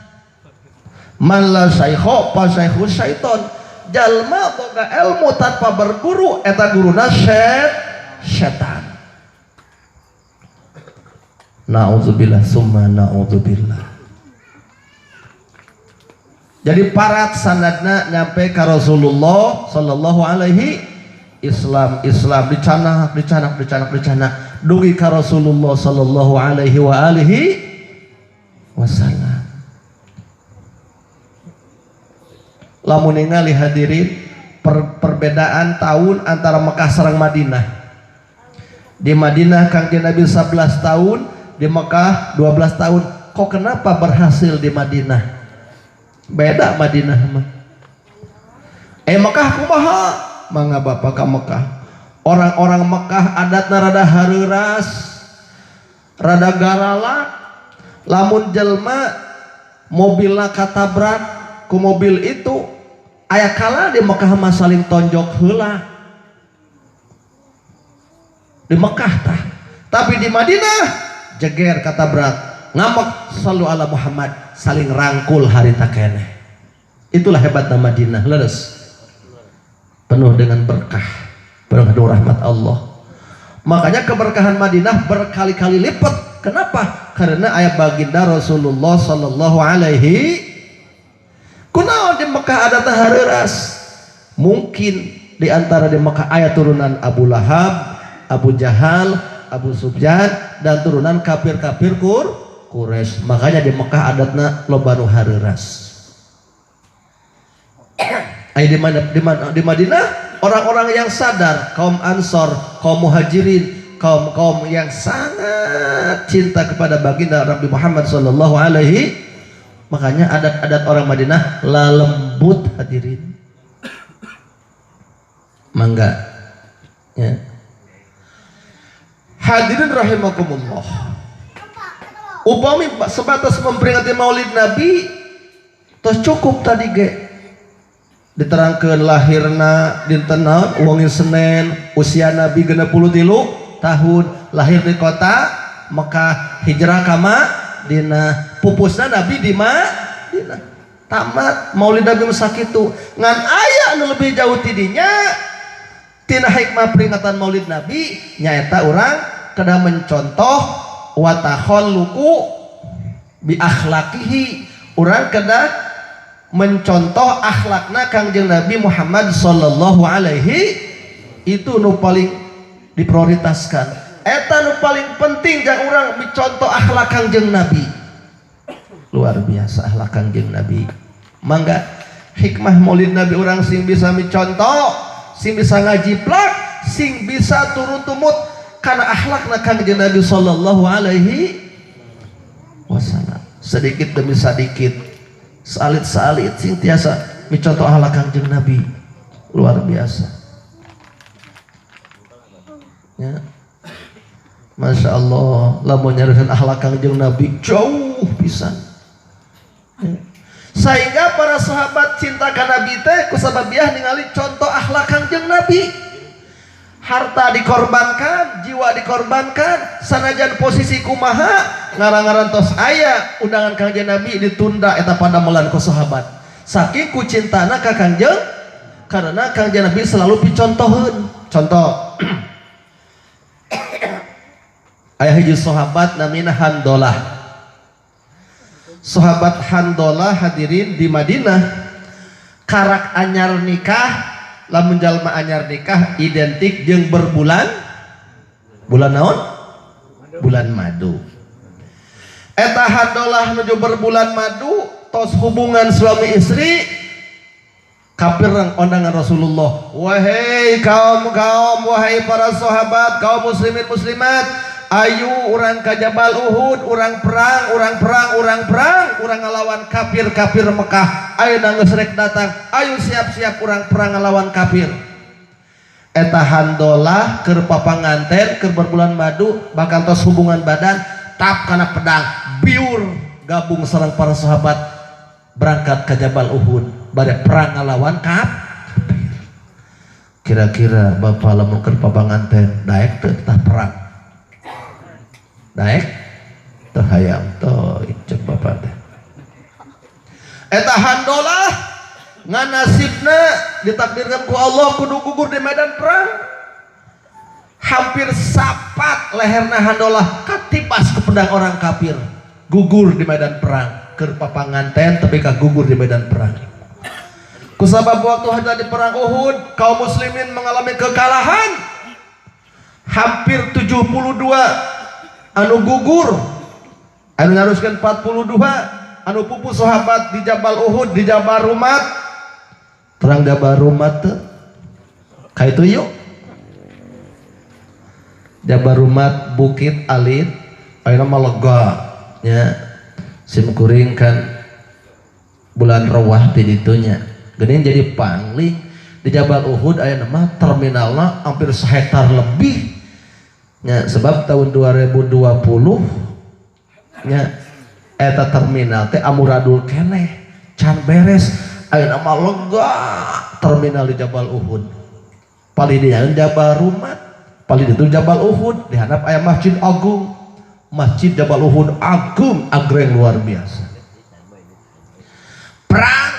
Man la syaikha fa syaikhu syaiton. Jalma boga ilmu tanpa berguru eta guruna setan. Na'udzubillah summa na'udzubillah. Jadi parat sanadna nyampe ka Rasulullah sallallahu alaihi Islam, Islam dicanak, dicanak, dicanak, dicanak dugi ka Rasulullah sallallahu alaihi wa alihi wasallam. Lamun ningali hadirin perbedaan tahun antara Mekah sareng Madinah. Di Madinah Kangjeng Nabi 11 tahun, di Mekah 12 tahun. Kok kenapa berhasil di Madinah? Beda Madinah mah. Mekah kumaha? Mangga bapak ka Mekah. Orang-orang Mekah adatna rada hareuras, rada garalak. Lamun jelma mobilna katabrak ku mobil itu, aya kala di Mekah mah saling tonjok heula. Di Mekah tah. Tapi di Madinah jeger katabrak. Ngambek sallu ala Muhammad, saling rangkul harita keneh. Itulah hebatna Madinah, leres. Penuh dengan berkah, penuh dengan rahmat Allah. Makanya keberkahan Madinah berkali-kali lipat. Kenapa? Karena ayat baginda Rasulullah sallallahu alaihi. Kunaon di Mekah ada hareuras? Mungkin di antara di Mekah ayat turunan Abu Lahab, Abu Jahal, Abu Sufyan dan turunan kafir-kafir Quraisy. Makanya di Mekah adatna loba nu hareuras. Aya di mana, di mana di Madinah orang-orang yang sadar, kaum Ansor, kaum Muhajirin, kaum-kaum yang sangat cinta kepada baginda Nabi Muhammad sallallahu alaihi. Makanya adat-adat orang Madinah lembut, hadirin. Mangga ya. Hadirin rahimakumullah, upami sebatas memperingati Maulid Nabi tos cukup tadi ge diterangkan lahirna dinten naon, wengi Senin, usia Nabi 63 tahun, lahir di kota Mekah, hijrah ka Madinah, pupusna Nabi di Madinah. Tamat Maulid Nabi sakitu. Ngan aya anu lebih jauh tidinya tina hikmah peringatan Maulid Nabi, nyaeta urang kedah mencontoh wa takhalluqu bi akhlaqihi, urang kedah mencontoh akhlakna Kangjeng Nabi Muhammad sallallahu alaihi. Itu nu paling diprioritaskan, eta nu paling penting jang urang mencontoh akhlak Kangjeng Nabi. Luar biasa akhlak Kangjeng Nabi. Mangga, hikmah Maulid Nabi, urang sing bisa mencontoh, sing bisa ngajiplak, sing bisa turut tumut karena akhlakna Kangjeng Nabi sallallahu alaihi wasallam. Sedikit demi sedikit, salit-salit, sing tiasa mencontoh akhlak Kangjeng Nabi. Luar biasa ya. Masya Allah, lamun nyarioskeun akhlak Kangjeng Nabi jauh pisan ya. Sehingga para sahabat cinta ka Nabi teh kusababiah ningali contoh akhlak Kangjeng Nabi. Harta dikorbankan, jiwa dikorbankan, sanajan posisi kumaha, ngarang-ngaran tos aya undangan Kangjeng Nabi ditunda eta padamelan ku sahabat. Saking ku cintana ka Kangjeng, karena Kangjeng Nabi selalu picontoheun. Contoh, aya hiji sahabat namina Handolah. Sahabat Handolah, hadirin, di Madinah karak anyar nikah. Lamun jalma anyar nikah identik jeung berbulan bulan naon? Bulan madu. Eta Handolah menuju berbulan madu, tos hubungan suami istri, kapireng undangan Rasulullah. Wahai kaum kaum, wahai para sahabat, kaum muslimin muslimat, ayo urang ka Jabal Uhud, urang perang, urang perang, urang perang, urang ngalawan kafir-kafir Mekah. Ayo geus rek datang, ayo siap-siap urang perang ngalawan kafir. Eta Handolah keur papanganten, keur berbulan madu, bahkan tos hubungan badan, tap kana pedang, biur gabung sareng para sahabat berangkat ke Jabal Uhud bade perang ngalawan kafir. Kira-kira bapak lamun keur papanganten daek teu tah perang? Daek teu? Hayang teu cek bapak teh? Eta Handolah ngan nasibna ditakdirkan ku Allah kudu gugur di medan perang. Hampir sapat leherna Handolah katipas ke pedang orang kafir, gugur di medan perang. Keur papanganten tapi ka gugur di medan perang. Kusabab waktu ada di perang Uhud kaum muslimin mengalami kekalahan, hampir 72 anu gugur, anu naruskan 42 anu pupus sahabat di Jabal Uhud, di Jabal Rumat. Terang Jabal Rumat teu ka itu? Yuk, Jabal Rumat bukit alit, ayeuna mah lega nya. Sim kuring kan bulan Rewah di ditunya geuning jadi pangling di Jabal Uhud. Aya mah terminalna hampir sehektar lebih nya, sebab tahun 2020 nya eta terminal teh amuradul keneh, can beres. Ayeuna mah lega terminal di Jabal Uhud. Paling di Jabal Rumat, paling itu Jabal Uhud, di handap aya Masjid Agung. Masjid Jabal Uhud agung agreng luar biasa. Perang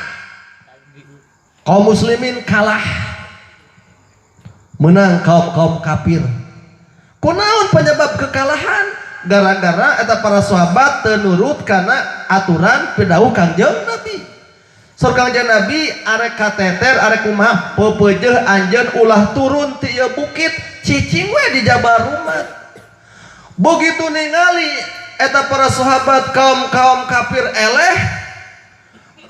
kaum muslimin kalah, menang kaum-kaum kafir. Kunaon penyebab kekalahan? Gara-gara eta para sahabat teu nurut kana aturan pidawuh Kangjeng Nabi. Saur Kangjeng Nabi arek kateter arek kumaha peupeujeuh anjeun ulah turun ti ieu bukit, cicing we di Jabal Rumat. Begitu ningali eta para sahabat kaum-kaum kafir eleh,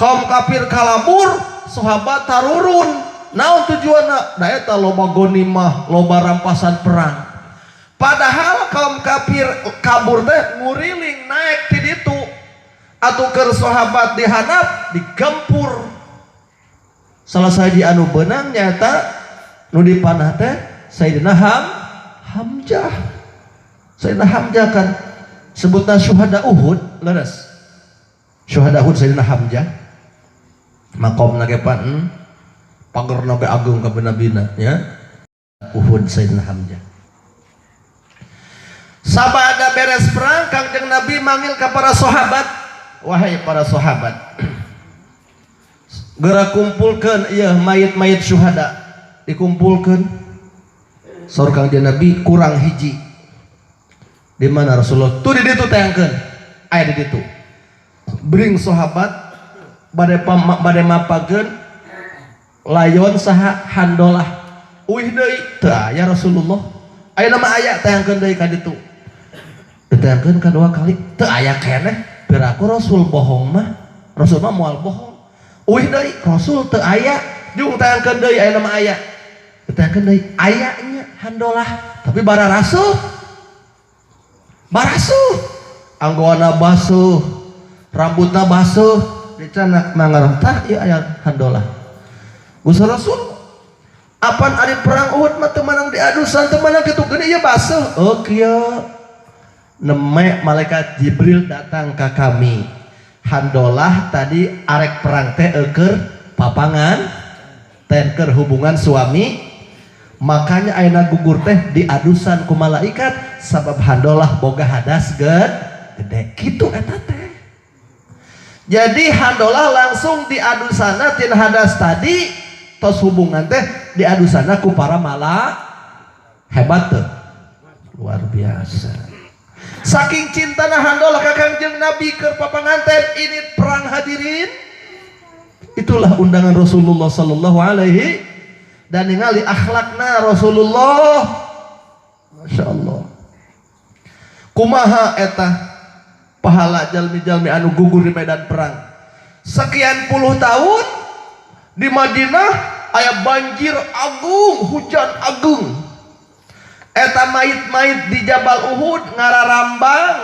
kaum kafir kalabur, sahabat tarurun. Naon tujuanna? Da eta loba gonimah, loba rampasan perang. Padahal kaum kafir kabur teh nguriling naik ti ditu. Atuh keur sahabat dihandap digempur. Salah sahiji anu beunang nyaeta nu dipanah teh Sayyidina Hamzah. Sayyidina Hamzah kan sebutna syuhada Uhud, leres. Syuhada Uhud Sayyidina Hamzah. Makomna ge pan pagerna ge agung ka nabina ya. Uhud Sayyidina Hamzah. Sabada beres perang Kangjeng Nabi manggil ke para sahabat, wahai para sahabat, geura kumpulkeun ieu mayit-mayit syuhada, dikumpulkeun. Saur Kangjeng Nabi kurang hiji. Di mana Rasulullah? Tuh di ditu tayangkeun. Aya di ditu. Bring sahabat bade mapageun layon saha Handolah. Uih deui teu aya Rasulullah. Aya nama aya tayangkeun deui ka ditu. Ditayangkeun kadua kali teu aya keneh. Piraku Rasul bohong mah. Rasul mah moal bohong. Uih deui Rasul teu aya. Jung tayangkeun deui aya nama aya. Ditayangkeun deui aya nya Handolah. Tapi bara Rasul. Barasuh. Anggoana basuh. Rambutna basuh. Dicanak mangarang tah ieu aya Handolah. Gusti Rasul apan ari perang Uhud mah teu meunang diadusan teu meunang kitu geuning ieu basuh. Oh kieu. Neme malaikat Jibril datang ke kami. Handolah tadi arek perang teh eueur papangan teh keur hubungan suami, makanya ayeuna gugur teh diadusan ku malaikat sabab Handolah boga hadas gede kitu eta teh. Jadi Handolah langsung diadusana tina hadas tadi tos hubungan teh diadusana ku para mala hebat tuh luar biasa. Saking cintana Handolah ka Kangjeng Nabi keur papanganten ini perang hadirin. Itulah undangan Rasulullah sallallahu alaihi dan ningali akhlakna Rasulullah. Masya Allah. Kumaha eta pahala jalmi-jalmi anu gugur di medan perang. Sekian puluh tahun di Madinah aya banjir agung, hujan agung. Eta mayit-mayit di Jabal Uhud ngararambang,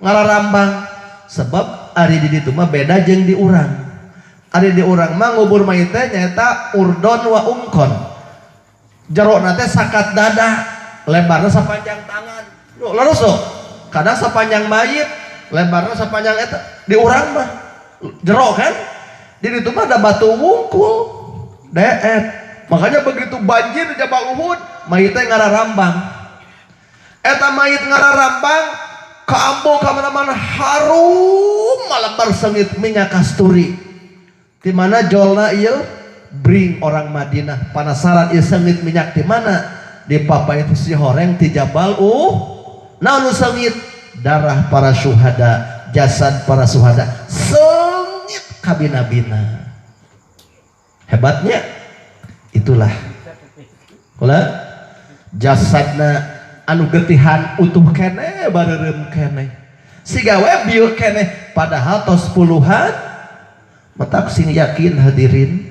ngararambang. Sebab ari di ditu mah beda jeung di urang. Ari di urang mah ngubur mayit teh nyaeta urdon wa umkon. Jerona teh sakat dada, lebarna sapanjang tangan. Duh, leres tuh. Kadang sapanjang mayit, lebarna sapanjang eta. Di urang mah jero kan? Di ditu mah ada batu wungkul. Deet. Makanya begitu banjir di Jabal Uhud, mayitnya ngararambang. Eta mayit ngararambang, kaambo ka mana-mana harum malebar sengit minyak kasturi. Di mana jolna ieu bring orang Madinah penasaran ieu sengit minyak di mana? Di papait si horeng ti Jabal Naon nu sengit? Darah para syuhada, jasad para syuhada sengit kabina-bina. Hebatnya itulah. Kula jasadna anu getihan utuh keneh bareureum keneh. Siga we bieu keneh padahal tos puluhan. Matak sing yakin hadirin.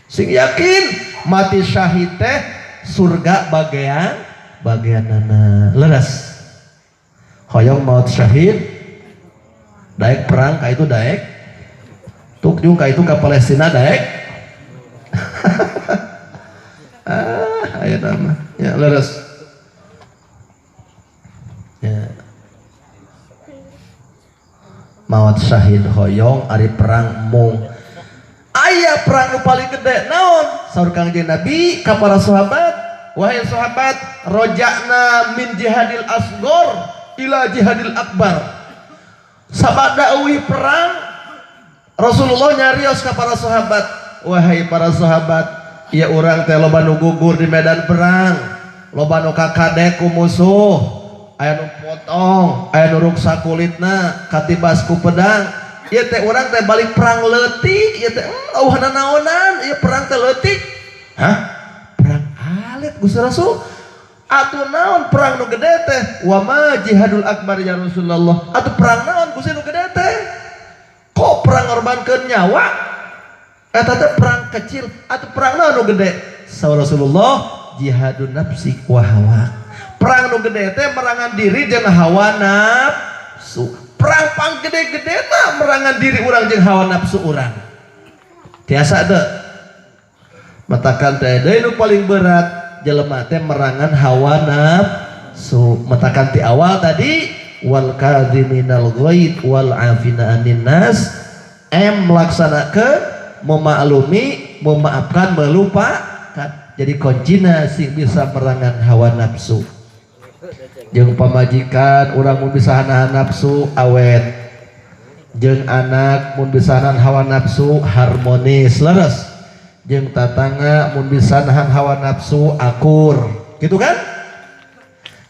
Sing yakin mati syahid teh surga bagian bagianana. Leres. Hoyong maut syahid daek perang ka itu daek. Tuk jung ka itu ka Palestina daek. Ah, aya nama. Ya leres. Ya. Maut syahid hoyong ari perang mung. Aya perang nu paling gede naon? Saur Kangjeng Nabi ka para sahabat, wahai sahabat, rojakna min jihadil asgor. ila jihadil akbar. Sabada euweuh perang, Rasulullah nyarios ka para sahabat, wahai para sahabat, ya urang teh loba nu gugur di medan perang, loba nu kakadek ku musuh, aya nu potong, aya nu ruksak kulitna katibas ku pedang. Ieu teh urang teh balik perang leutik, ieu teh euweuh naonan, ieu perang teh leutik. Hah? Perang alit Gusti Rasul. Atuh naon perang nu gede teh? Wa ma jihadul akbar ya Rasulullah. Atuh perang naon Gusti nu gede teh? Kok perang ngorbankeun nyawa? Eta teh perang kecil. Atuh perang naon nu gede? Saur Rasulullah, jihadun nafsi wa hawa. Perang nu gede teh merangan diri jeung hawa nafsu. Perang pang gede-gede mah merangan diri urang jeung hawa nafsu urang. Tiasa teu? Matakan teh deui nu paling berat jelema teh merangan hawa nafsu. Matakan ti awal tadi wal kadhiminal ghaid wal afina anin nas, M melaksanakeun, memaklumi, memaafkan, melupakan. Jadi kuncina sing bisa merangan hawa nafsu. Jeung pamajikan urang mun bisa nahan nafsu awet. Jeung anak mun bisa nahan hawa nafsu harmonis leres. Jeung tatangga mun bisa nahan hawa nafsu akur. Gitu kan?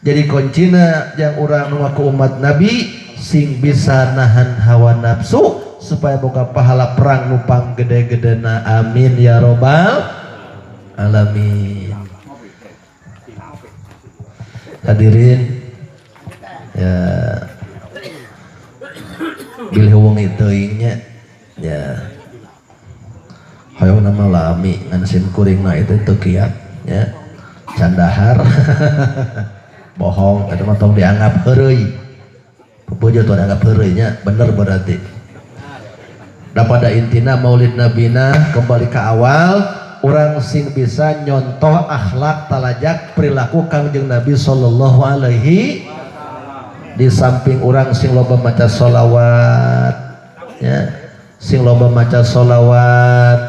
Jadi kuncina yang urang nu ngaku umat Nabi sing bisa nahan hawa nafsu supaya boga pahala perang nu panggede-gedena. Amin ya robbal alamin. Hadirin ya, bilih wengi teuing nya ya, hoyong nama lami ngan sim kuring na itu teu kiat ya, can dahar. Bohong eta mah, tong dianggap heureuy. Pepuja tong dianggap heureuy nya, bener berarti. Da pada intina Maulid Nabina kembali ke awal, orang sing bisa nyontoh akhlak talajak perilaku Kangjeng Nabi sallallahu alaihi, di samping orang sing loba maca sholawat ya, sing loba maca sholawat,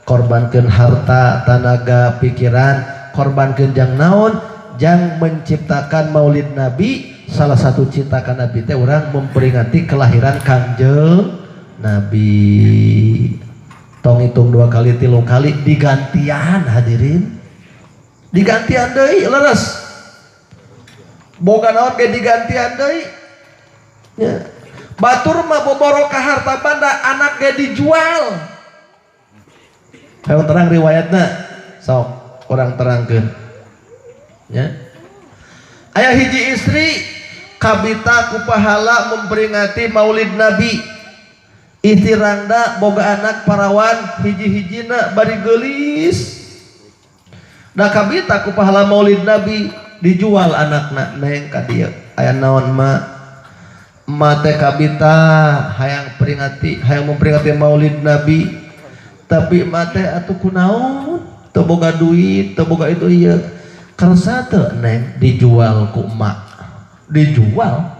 korbankan harta, tanaga, pikiran, korbankan jang naon, jang menciptakan Maulid Nabi. Salah satu cinta ka Nabi teh orang memperingati kelahiran Kangjeng Nabi. Tong hitung dua kali, tilu kali, digantian hadirin, digantian deui leres. Boga naon ge digantian deui ya. Batur mah boboro ka harta banda, anak ge dijual. Hayang terang riwayatna, sok orang terangkeun ya. Aya hiji istri kabita ku pahala memperingati Maulid Nabi. Istri rangda, boga anak parawan hiji-hijina, bari geulis. Da kabita ku pahala Maulid Nabi, dijual anakna. Neng, ka dieu. Aya naon, Ma? Ma teh kabita hayang peringati, hayang memperingati Maulid Nabi, tapi ma teh atuh kunaon, teu boga duit, teu boga itu ieu. Kersa teu, Neng, dijual ku emak? Dijual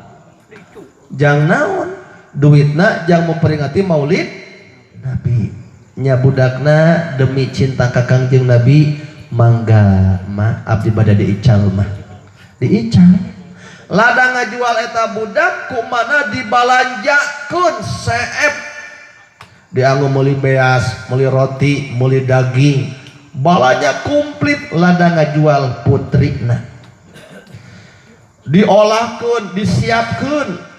jang naon? Duitna jang memperingati Maulid Nabi. Nya budakna demi cinta ka Kangjeng Nabi, mangga ma, abdi bade diical mah. Diical. Lada ngajual eta budak, kumana dibalanjakeun seep, dianggo meuli beas, meuli roti, meuli daging, balanja komplit. Lada ngajual putrina, diolahkeun, disiapkeun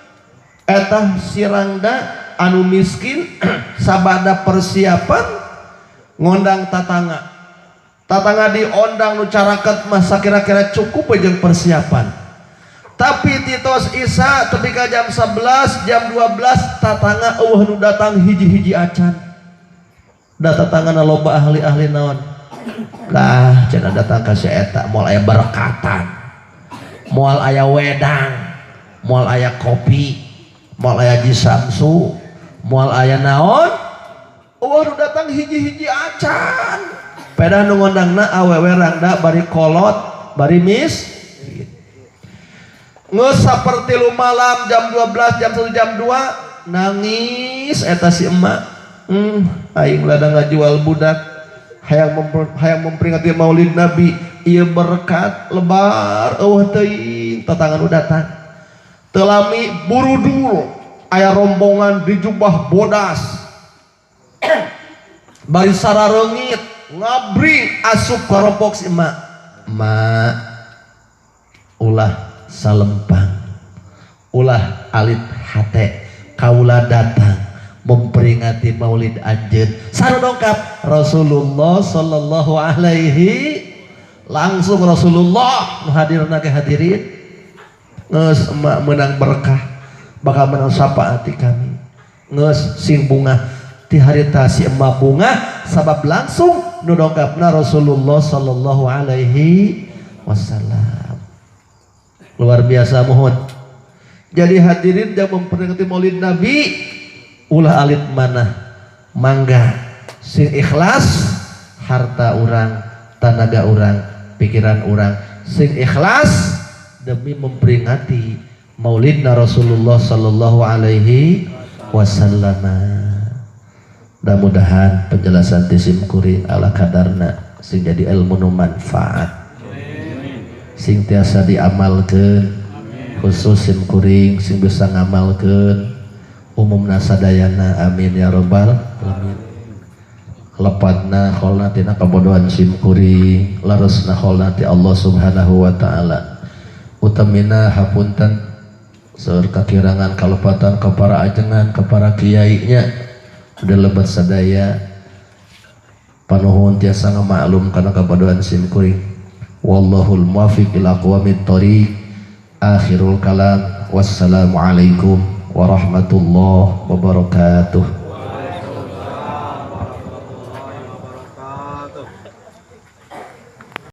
eta sirangda anu miskin. Sabada persiapan, ngondang tatangga. Tatangga diondang, nu caraket mah sakira-kira cukup jeung persiapan. Tapi titos Isa tepi ka jam 11, jam 12, tatangga euweuh nu datang hiji-hiji acan. Da tatangga loba ahli-ahli naon lah, cenah datang ka si eta moal aya berkatan, moal aya wedang, moal aya kopi, moal aya jisamsu, moal aya naon. Euweuh nu datang hiji-hiji acan. Pedah nu ngondangna awewe rangda, bari kolot, bari mis. Geus sapertilu malam, jam 12, jam 1, jam 2, nangis eta si emak. Aing lada ngajual budak hayang hayang memperingati Maulid Nabi, ieu berkat lebar euweuh teuing tatangga nu datang. Teu lami burudul aya rombongan di jubah bodas bari sarareungit ngabring asup ka rompok si emak. Emak, ulah salempang, ulah alit hate, kaula datang memperingati maulid anjeun. Saha nu dongkap? Rasulullah sallallahu alaihi. Langsung Rasulullah nu hadirna ge. Hadirin, geus emak menang berkah, bakal menang syafaat ti kami, geus sing bungah. Ti harita si emak bungah sabab langsung nu dongkapna Rasulullah sallallahu alaihi wasallam. Luar biasa. Mohon jadi hadirin yang memperingati maulid Nabi ulah alit manah, mangga sing ikhlas harta orang, tanaga orang, pikiran orang, sing ikhlas demi memperingati maulidna Rasulullah sallallahu alaihi wasallam. Mudah-mudahan penjelasan ti sim kuring ala kadarna sing jadi ilmu nu manfaat, sing tiasa diamalkeun, khusus sim kuring sing bisa ngamalkeun, umumna sadayana, amin ya robbal alamin. Lepatna kholna tina kabodohan sim kuring, leresna kholna ti Allah Subhanahu wa taala. Utamina hapunten seueur kakirangan kalepatan ka para ajengan, ka para kiai nya udah lebat sadaya. Panuhun tiasa ngamaklum kana kabodohan sim kuring. Wallahul muwaffiq ila aqwamit thoriq. Akhirul kalam, wassalamualaikum warahmatullahi wabarakatuh.